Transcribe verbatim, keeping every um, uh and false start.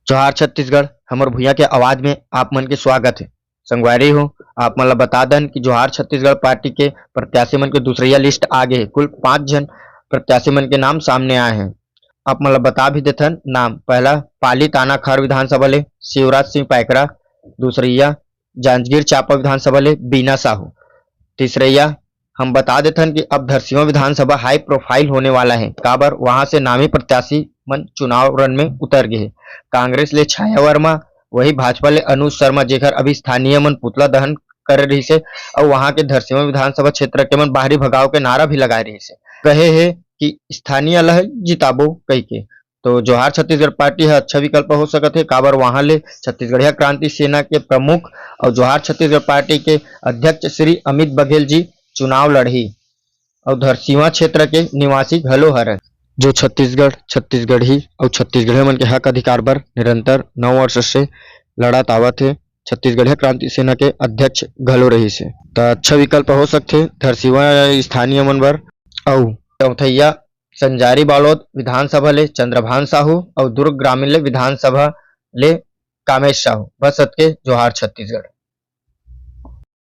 जोहार छत्तीसगढ़, हमर भुइयां के आवाज में आप मन के स्वागत हे। संगवारी हो, आप मन ला बता दन कि जोहार छत्तीसगढ़ पार्टी के प्रत्याशी मन के दूसरइया लिस्ट आ गे हे। कुल पांच झन प्रत्याशी मन के नाम सामने आए हे। आप मन ला बता भी देथन नाम। पहला पाली तानाखार विधानसभा ले शिवराज सिंह पैकरा, दूसरइया जांजगीर चांपा विधानसभा ले बीना साहू, तीसरइया हम बता देथन कि अब धरसीवा विधानसभा high profile होने वाला हे, काबर वहां से नामी प्रत्याशी मन चुनाव रण में उतर गे हे। कांग्रेस ले छाया वर्मा, वही भाजपा ले अनुज शर्मा, जेकर अभी स्थानीय मन पुतला दहन करे रहिस हे, अउ वहां के धरसीवा विधानसभा क्षेत्र के मन बाहरी भगाव के नारा भी लगाए रहिस हे, कहे हे कि स्थानीय ल जिताबो कहिके। तो जोहार छत्तीसगढ़ पार्टी ह अच्छा विकल्प हो सकत हे, काबर वहां ले छत्तीसगढ़िया क्रांति सेना के प्रमुख अउ जोहार छत्तीसगढ़ पार्टी के अध्यक्ष श्री अमित बघेल जी चुनाव लड़ही अउ धरसीवा क्षेत्र के निवासी घलो हरय, जो छत्तीसगढ़, छत्तीसगढ़ी अउ छत्तीसगढ़िया मन के हक अधिकार बर निरंतर नौ वर्ष से लड़त आवत हे। छत्तीसगढ़िया क्रांति सेना के अध्यक्ष घलो रहिस हे, त अच्छा विकल्प हो सकथे धरसीवा स्थानीय मन बर। अउ चौथइया संजारी बालोद विधानसभा ले चंद्रभान साहू अउ दुर्ग ग्रामीण ले विधानसभा ले कामेश साहू। बस अतके। जोहार छत्तीसगढ़।